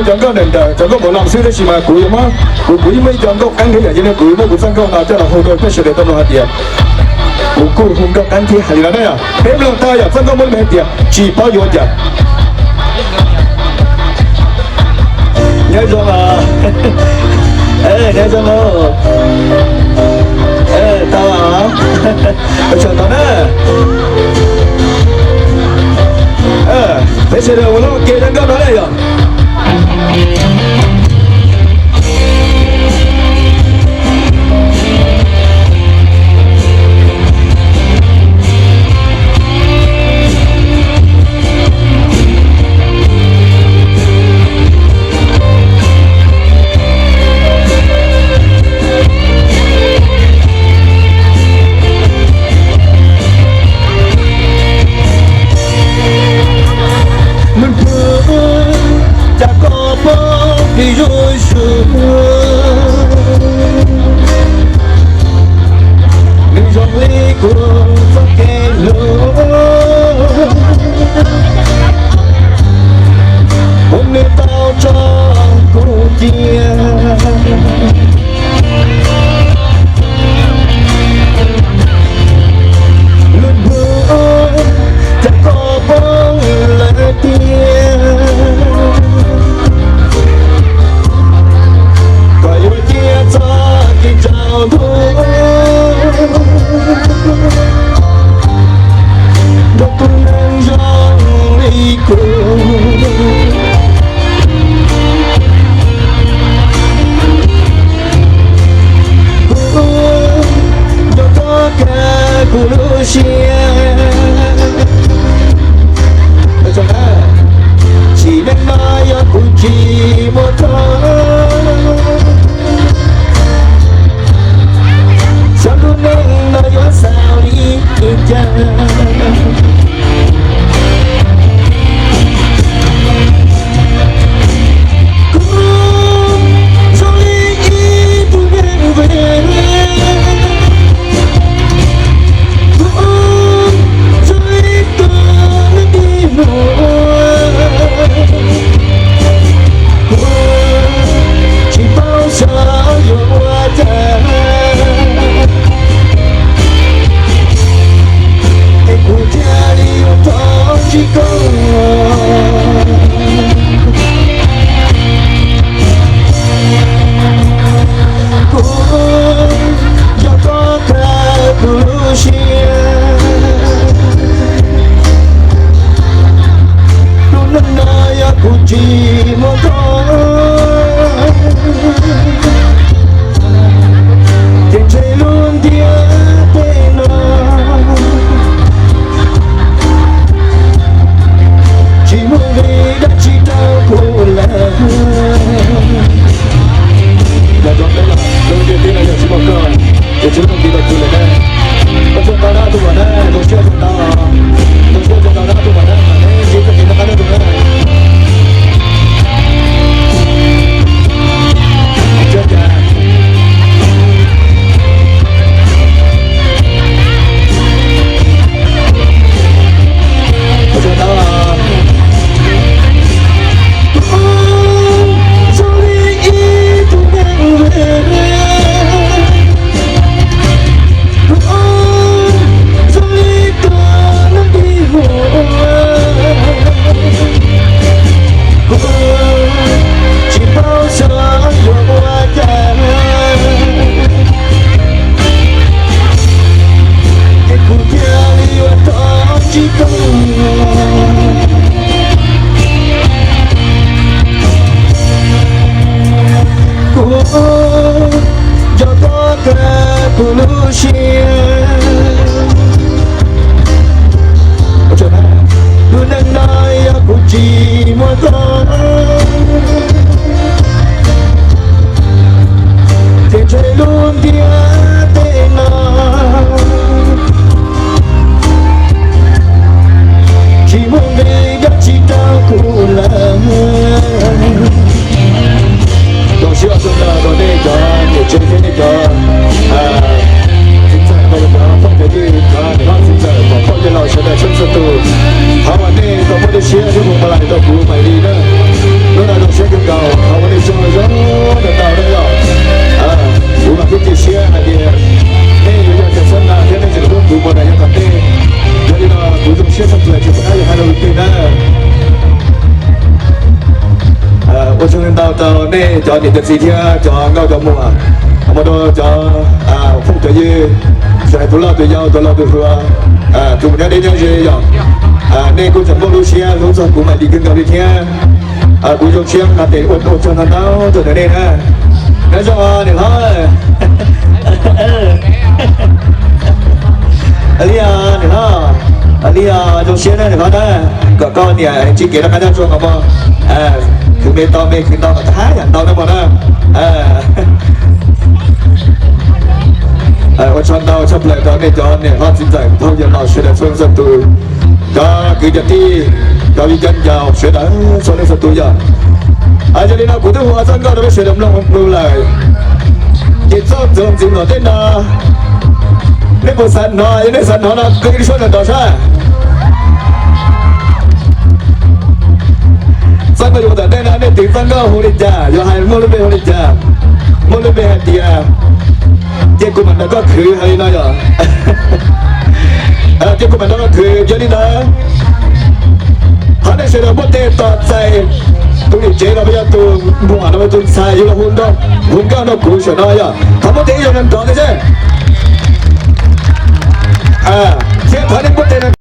Cov nkauj ntawm cov nkauj Mus Loos xwb, tab sis mas kuv yuav muab, kuv, kuv yeej muaj ib co nkauj qeeb thiab yom, yog li kuv yuav muab kuv txoj nkauj no coj los hu rau peb sawv daws tau mloog hais tias kuv kuj hu nkauj qeeb thiab hais li no na yom. Peb mloog tau yom, txoj nkauj muaj lub npe hais tias tsis paub yuav ua cas. Nyob zoo os. Nyob zoo os. Tau os. Ua tsaug ntau na. Peb sawv daws mus log kiag zaj nkauj no na yom. Mus rau Ua tsaug ntau rau nej cov niam cov txiv thiab cov nkauj cov muam, mus rau cov phooj cov ywg, tsis hais tus loj tus yau tus laus tus hluas, tus nyob deb nyob ze yom. Nej kuj tseem muaj lub siab hlub txog kuv mam li kawg nkaus li thiab. Kuv zoo siab qhov tias ua ua tsaug ntau ntau rau nej na. Nyob zoo niam hlob. Li niam hlob, li zoo siab na niam hlob na, kom koj niam tsis kev rov qab nyob zoo os mog. Khwv me tau me khwv ntau mas thab yam ntau na mog na. Ua tsaug ntau tshaj plaws rau nej cov niam hlob txiv ntxawm phooj ywg laus sawv daws txhua leej txhua tus, cov kwv cov tij, cov viv cov ncaus sawv daws txhua leej txhua tus yom. Yog li no kuv twb hu txoj nkauj rau peb sawv daws mloog lawm, ces txoj ntxuv ntxiv tom ntej no, nej puas xav hnov? Yog nej xav hnov no qw ib suab ntawm no saib. Txoj nkauj yuav tom ntej no nej twv txoj nkauj hu li cas, yog hais muaj lub npe hu li cas? Muaj lub npe hais tias Cia kuv mam nrog koj khwv hais li no yom. Cia kuv mam nrog koj khwv. Yog li ntawd, thov nej sawv daws muab tes tos txais tus niam tsev los yog tus muam los tus ntxhais yuav los hu nkauj, hu nkauj nrog kuv saum no yom. Thov muab tes ib zaug nrov nrov thiab seb. Thiab thov nej muab tes